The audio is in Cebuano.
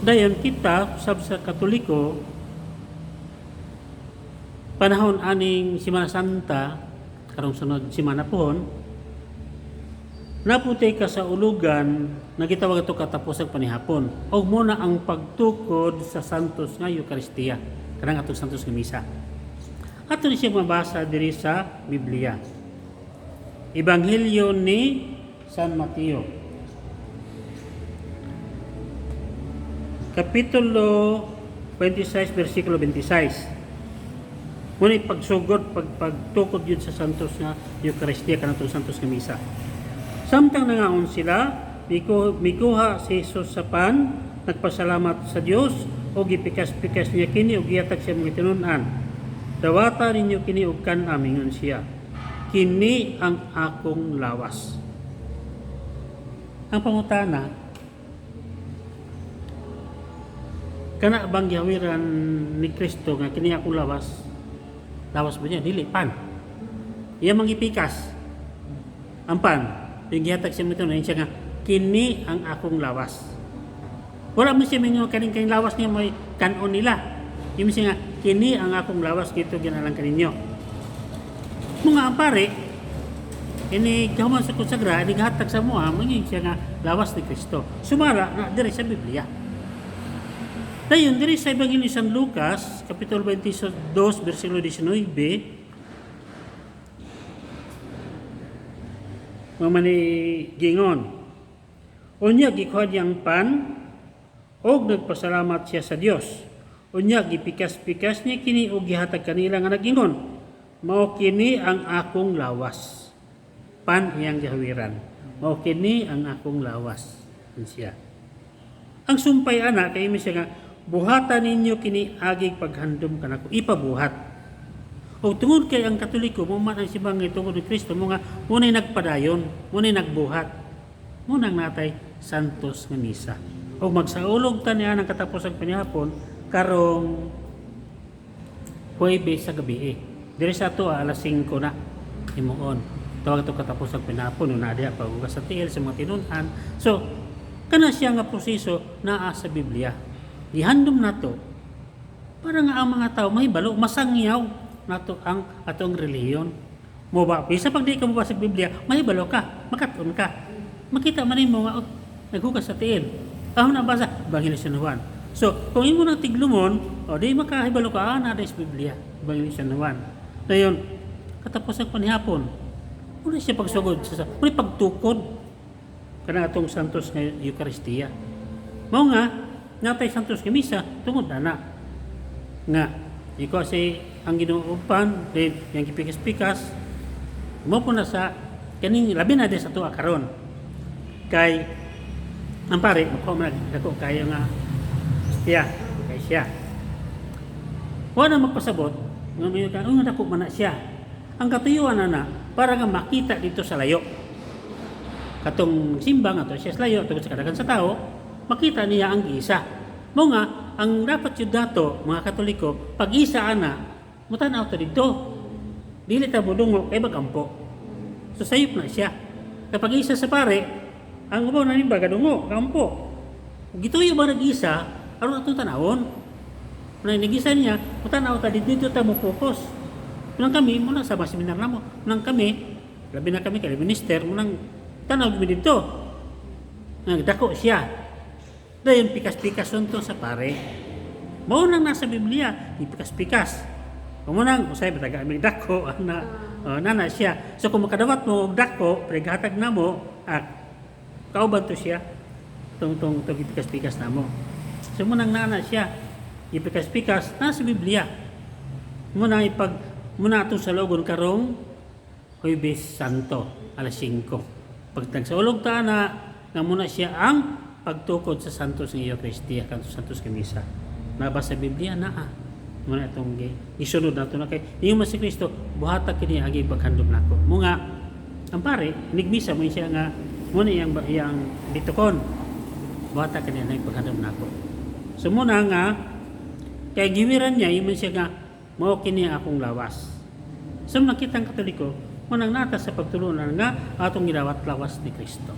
Dayon kita sab sa Katoliko, panahon aning Simana Santa, karong sunod simana pohon, naputay ka sa ulugan na gitawag ato katapos ang panihapon. Og muna ang pagtukod sa Santos nga Eukaristiya, kanang atong Santos nga Misa. Ato ni siya mabasa diri sa Biblia. Ebanghelyo ni San Mateo. Kapitulo 26, versikulo 26. Muna pagsugod, pagtukod yun sa Santos nga Eucharistia, kanang atong Santos nga Misa. Samtang nangaon sila, mikuha si Jesus sa pan, nagpasalamat sa Dios o gipikas-pikas niya kini o gihatag sa mga tinun-an. "Dawata ninyo kini og kan-a," mingon siya. "Kini ang akong lawas." Ang pangutana, kana bang gihawiran ni Kristo nga kini akong lawas? Lawas ba niya? Dili, pan. Iya mang gipikas. Ang pan, yung gihatag siya mo siya nga, "Kini ang akong lawas." Wala mo siya mingon kaning kaning lawas niya may kanon nila. Yung siya nga, "Kini ang akong lawas kito ginalang kaninyo." Mga ang pare, ini gahuman sa konsagra, ini gihatag sa mua, manging siya nga lawas ni Kristo. Sumala na diri sa Biblia. Dayon diri sa Ebanghelyo ni San Lucas, kapitulo 22, versikulo 19, mga mani gingon. Unya gikuha niyang pan og nagpasalamat siya sa Dios. Unya gipikas-pikas niya kini og gihatag kanila nga nagingon, "Mao kini ang akong lawas." Pan iyang gihawiran. "Mao kini ang akong lawas." Yun siya. Ang sumpay ana kay siya nga, "Buhatan ninyo kini agig paghandom kanako," ipabuhat. O tungod kay ang Katoliko mo man ang sibang tungod ni Kristo mo nga muna'y nagpadayon, muna'y nagbuhat. Munang natay Santos nga Misa. O magsaulog ta niya ng katapos ang panihapon karong Huwebes sa gabi eh. Diri sa ato alas 5 na himuon. Tawag ito katapos ang panihapon no na diha paghugas sa tiil sa mga tinun-an. So kana siya nga proseso naa sa Biblia. Gihandom nato para nga ang mga tao mahibalo, masangyaw nato ang atong relihiyon. Mo ba, bisa pag di ka mo sa Biblia, mahibalo ka, makaton ka. Makita man nimo nga, oh, naghugas sa tiil. Ahon na basa, Ebanghelyo San Juan. So, kung imo nang tiglumon, o di makahibalo ka, ah, naa sa Biblia, Ebanghelyo San Juan. Dayon, katapos ang panihapon, muna siya pagsugod sa muna pagtukod kana atong Santos nga Eucharistia. Mao nga natay Santos nga Misa tungod ana nga ikaw si ang Ginoo pan then yang gipikas-pikas mo po na sa kaning labi na sa tuwa karon kay ang pare mo man dako kayo nga siya kay siya wala magpasabot nga may ka, oh, nga dako man na siya. Ang katuyuan na na para nga makita dito sa layo, katong simba nga to siya sa layo tungod sa kadaghan sa tao, makita niya ang gisa mo nga ang dapat yun dato mga Katoliko pag isa ana mutan-aw ta didto, dili ta budungo kay magampo. So sayop na siya kapag isa sa pare, ang ubaw na nimba gadungo gampo. Gituyo ba nag-isa aron atong tanawon na nagisa niya, mutan-aw ta dito, ta mo focus. Munang kami muna sa mga seminar namo, munang kami labi na kami kay minister, munang tanaw mi dito nagdako siya. Dayon pikas-pikas to sa pare. Mao nang nasa Biblia, ipikas-pikas. Kung mo nang usay bataga aming dako ana, oh, nana siya. So kung makadawat mo og dako, preghatag na mo, ah, kauban to siya tong tong tong ipikas-pikas namo. So mo nang nana siya, ipikas-pikas nasa Biblia. Mo nang ipag mo na atong salogon karong Huwebes Santo alas 5. Pag nagsaulog ta na nga muna siya ang pagtukod sa Santos ng Eucharistia kanto Santos nga Misa. Naba sa Biblia naa. Muna itong isunod nato na kay ingon man si Kristo, "Buhata kini agi paghandom nako." Mo nga ang pare nigmisa mo siya nga muna iyang iyang bitukon, "Buhata kini ang paghandom nako." So muna nga kay giwiran niya ingon siya nga, "Mao kini akong lawas." So nakita ang Katoliko munang nata sa pagtulunan nga atong gidawat lawas ni Kristo.